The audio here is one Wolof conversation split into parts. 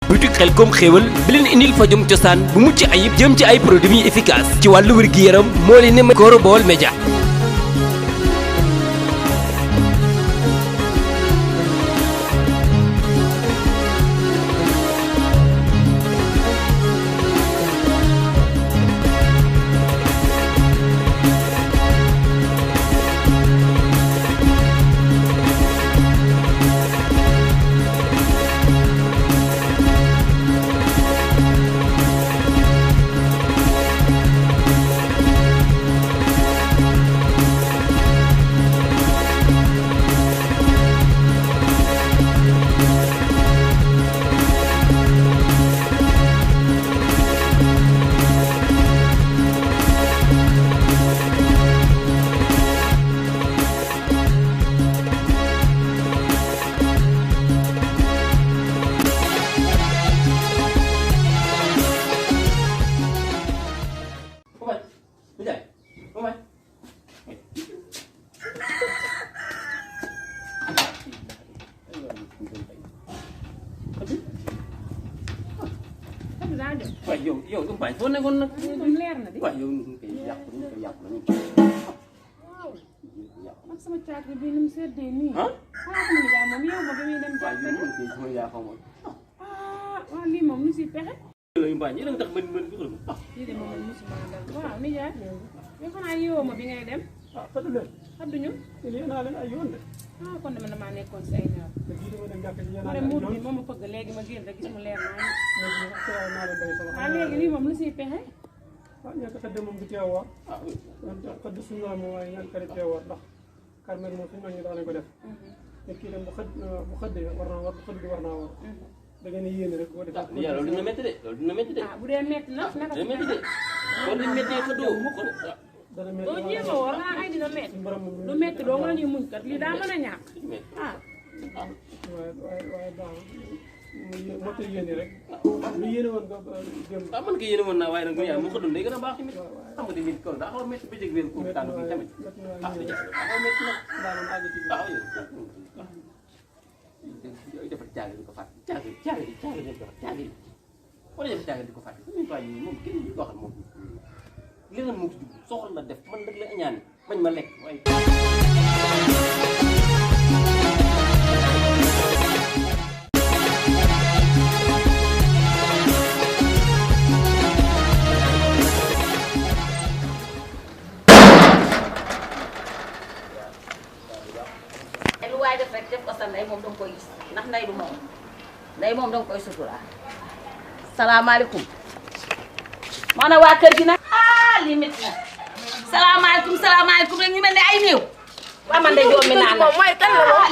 boutique Khelcom xéewal bi leen indil fajum cosaan bu mucc ayib jëm ci ay produits efficaces ci wàllu wér-gi-yaram moo leen ne Koro Baol Média. waaye yow du mbay foo nekkoon nag. leer na di waaye yow ñu koy yàq ñu koy yàq ñu waaw man sama caakri bi ni mu seddee nii. xanaa ko mu jaay moom yow ma ba muy dem waaye jàppale. yow kay sama yaa xamoon. waaw lii moom lu si pexe. yow mbay ñi la tax mën dugal ko. lii de moom man mosuma dal waaw nijaay yow xanaa yiwoo ma bi ngay dem. fële leen. xadduñu. lii naa leen ay yoon de. kon dama damaa nekkoon si ay ñaar. te bii dama dem jàkka ji ma dem Mourou bi moom ma fëgg léegi ma génn rek gis mu leer naa. naa leen bay sama. waaw léegi lii moom lu siy pexe. ñàkk xëdd moom du teew woor. xëdd suñu la moom waaye ñàkk xëdd teew woor ndax karmel moom suñu ñu daanañ ko def. te kii dem bu xëddee war naa woor bu xëdd war naa woor. da ngeen di yéene rek boo defee. yaa loolu dina métti de loolu dina métti de. bu dee métti na naka dina métti de. kon ni méttee ko doo kon. dana métti doo jéem a woor xanaa ay dina métti. lu métti doo nga la ñuy muñ kat lii daa mën a ñàkk. waaye baax na moo tax yéene rek. lu yéene woon nga démb. man ko yéene woon naa waaye nag yaa mu ko doon day gën a baax tamit. xam nga tamit kon daa xaw a métti bëccëg wér ko tànn bi tamit. daa xaw a métti nag. daanoon àgg ci waaw yow defar caaga di ko fàtte caaga di ko fàtte wala def caaga di ko fàtte suñu toit yi moom kenn du ko waxal moom leneen moo ci dugg soxla na def man nag la ñaan bañ ma lekk waaye. lu waay def rek def ko sa ndey moom danga koy gis ndax ndey du moom ndey moom danga koy sutura salaamaaleykum moo ne waa kër gi nag lii métti na salaamaaleykum rek ñu mel ne ay néew waa man de joom mi naan na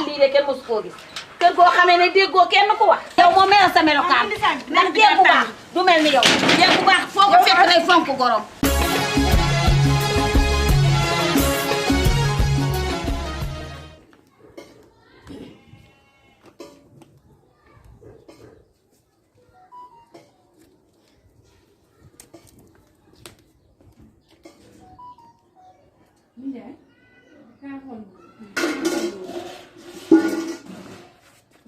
lii de kenn mosu koo gis kër goo xamee ne déggoo kenn ku wax yow moom mel sa melokaan ndax jéeg bu baax du mel ni yow jéeg bu baax foo ko fekk day fonk gorom nijaay kaa xool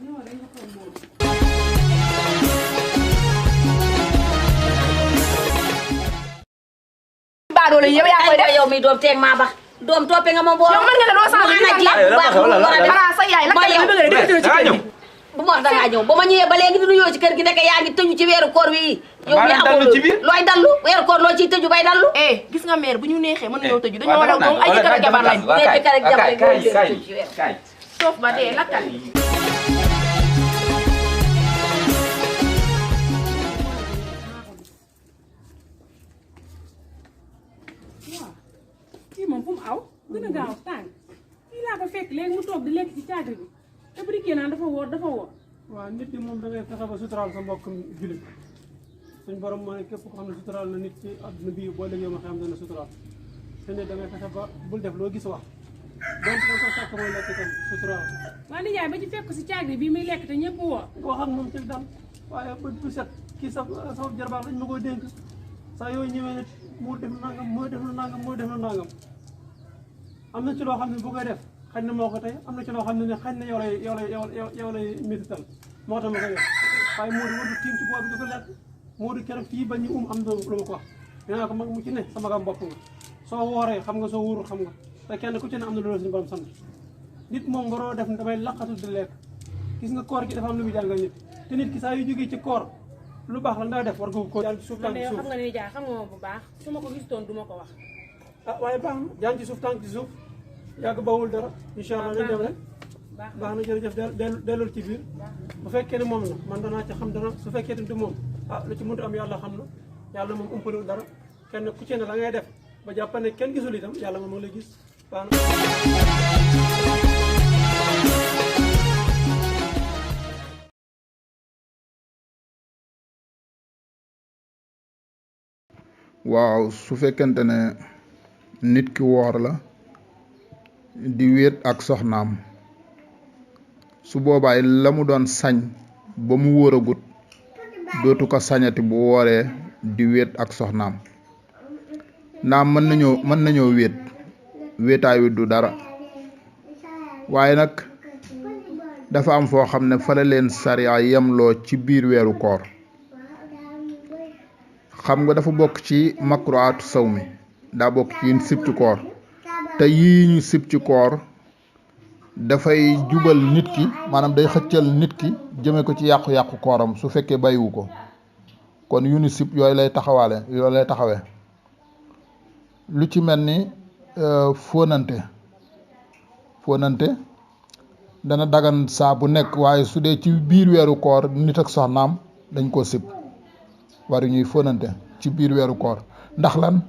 non dañ ko xool boobu. baadoola yow yaa koy def yow mi doom teeg maa bax doom toppe nga ma boo yow mën nga ne doo sant sa yaay la kay bëgg a def ci kër gi bu ma wax dangaa ñëw ba ma ñëwee ba léegi di nuyoo ci kër gi nekk yaa ngi tëju ci weeru koor wi yow yaa ko looy dallu weeru koor loo ciy tëju bay dallu gis nga mère bu ñu neexee mën nañoo tëju dañoo war a doon ay jëkkër ak jabar lañ jëkkër ak jabar lañ soof ba dee lakkal waaw kii moom fu mu aw gën a gaaw tàng kii laa ko fekk léegi mu toog di lekk ci caagri bi te bu dikkee naan dafa woor dafa woor. waaw nit ñi moom da ngay fexe ba suturaal sa mbokk jullit suñ borom moo ne képp ko xam ne suturaal na nit ci adduna bii boo léegi ma xam dana suturaal te ne da ngay fexe ba bul def loo gis wax donc da nga sàkk mooy lekk itam suturaal. waa nijaay ba ci fekk si caagri bii muy lekk te ñëpp woor. wax ak moom ci dal waaye ba du set kii sa jarbaar dañ ma koy dénk saa yooyu ñëwee ne moo def nangam moo def na nangam moo def na nangam am na ci loo xam ne bu koy def xañ na moo ko tey am na ci loo xam ne xañ na yow lay métital moo tax ma koy def waaye Modou warul tiim ci bool bi di ko lekk Modou keroog fii ba ñu am na lu ma ko wax nee naa ko mag mu ci ne sama gam bopp nga soo wooree xam nga soo wóorul xam nga te kenn ku ci ne am na loolu suñu borom sant nit moom waroo def damay laqatu di lekk gis nga koor gi dafa am lu muy jàngal nit te nit ki saa yu jógee ci koor lu baax la nga def war nga ko jaan ci suuf tànk ci suuf xam nga ni jaay xam nga moom bu baax su ma ko gis toon du ma ko wax ah waaye baax na jaan ci suuf tànk ci suuf yàgg bawul dara incha allah nañ dem rek baax na jërëjëf dellul ci biir bu fekkee ne moom la man danaa ci xam dana su fekkee ne du moom ah lu ci mënut am yàlla xam na yàlla moom umpalul dara kenn ku ci ne la ngay def ba jàpp ne kenn gisul itam yàlla moom moo lay gis baax na waaw su fekkente ne nit ki woor la di wéet ak soxnaam su boobaay la mu doon sañ ba mu wóoragut dootu ko sañati bu wooree di wéet ak soxnaam naam mën nañoo wéetaay wi du dara waaye nag dafa am foo xam ne fa la leen sariya yemloo ci biir weeru koor xam nga dafa bokk ci makruwaatu saw mi daa bokk ci yin sib ci koor te yii ñu sib ci koor dafay jubal nit ki maanaam day xëccal nit ki jëme ko ci yàqu-yàqu kooram su fekkee bàyyiwu ko kon yu ñu sib yooyu lay taxawee lu ci mel ni fóonante dana dagan saa bu nekk waaye su dee ci biir weeru koor nit ak soxnaam dañ koo sib wari ñuy fóonante ci biir weeru koor ndax lan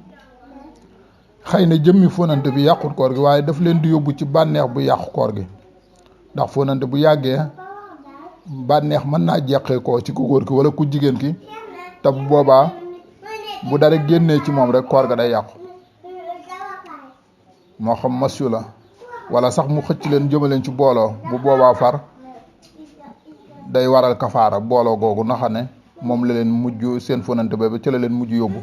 xëy na jëmmi fóonante bi yàqut koor gi waaye daf leen di yóbbu ci bànneex bu yàqu koor gi ndax fóonante bu yàggee bànneex mën naa jeqee ko ci ku góor ki wala ku jigéen ki te bu boobaa bu dara génnee ci moom rek koor ga day yàqu moo xam masyu la wala sax mu xëcc leen jëmaleen ci booloo bu boobaa far day waral kafaara booloo googu naxa ne moom la leen mujj seen fóonante boobu ci la leen mujj yóbbu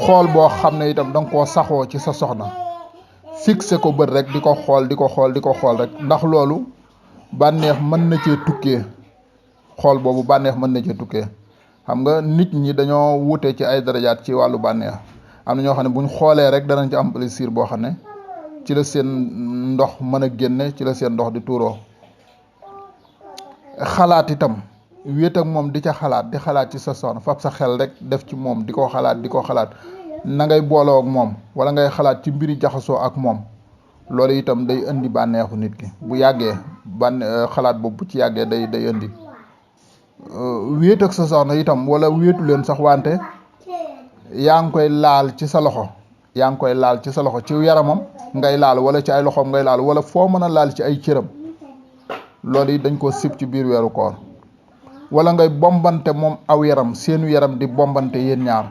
xool boo xam ne itam danga koo saxoo ci sa soxna fixé ko bët rek di ko xool rek ndax loolu bànneex mën na cee tukkee xool boobu bànneex mën na cee tukkee xam nga nit ñi dañoo wute ci ay darajaat ci wàllu bànneex am na ñoo xam ne buñ xoolee rek danañ ci am plaisir boo xam ne ci la seen ndox mën a génne ci la seen ndox di tuuroo xalaat itam wéet ak moom di ca di xalaat ci sa soxna fab sa xel rek def ci moom di ko xalaat na ngay booloo ak moom wala ngay xalaat ci mbiri jaxasoo ak moom loolu itam day indi bànneexu nit ki bu yàggee xalaat boobu bu ci yàggee day indi wéet ak sa soxna itam wala wéetu leen sax wante yaa ngi koy laal ci sa loxo ci yaramam ngay laal wala ci ay loxoom ngay laal wala foo mën a laal ci ay cëram loolu yi dañ ko sib ci biir weeru koor wala ngay bombante moom aw yaram seenu yaram di bombante yéen ñaar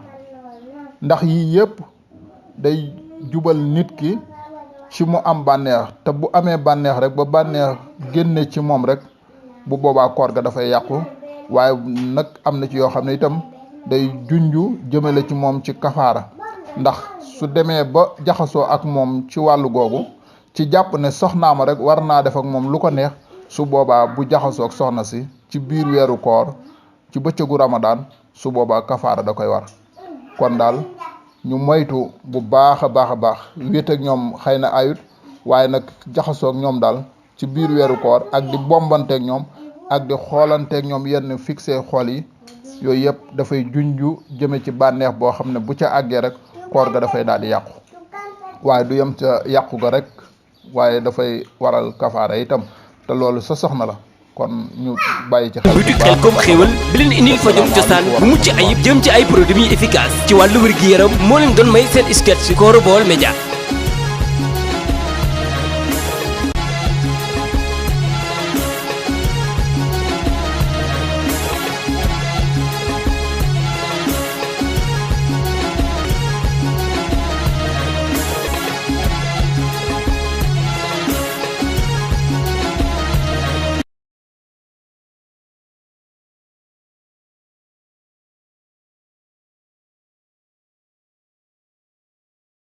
ndax yii yëpp day jubal nit ki ci mu am bànneex te bu amee bànneex rek ba bànneex génne ci moom rek bu boobaa koor ga dafay yàqu waaye nag am na ci yoo xam ne itam day junju jëmale ci moom ci kafaara ndax su demee ba jaxasoo ak moom ci wàllu googu ci jàpp ne soxnaama rek war naa def ak moom lu ko neex su boobaa bu jaxasoo ak soxna si ci biir weeru koor ci bëccëgu Ramadan su boobaa kafaara da koy war kon daal ñu moytu bu baax a baax wéet ak ñoom xëy na ayut waaye nag jaxasoo ak ñoom daal ci biir weeru koor ak di bombanteeg ñoom ak di xoolanteeg ñoom yenn fixé xool yi yooyu yëpp dafay junju jëme ci bànneex boo xam ne bu ca àggee rek koor ga dafay daal di yàqu waaye du yem ca yàqu ga rek waaye dafay waral kafaara itam te loolu sa soxna la kon ñu bàyyi ci xel boutique Khelcom xéewal bi leen indil fajum cosaan bu mucc ayib jëm ci ay produits efficace ci wàllu wér-gi-yaram moo leen doon may seen sketch ci Koro Baol Média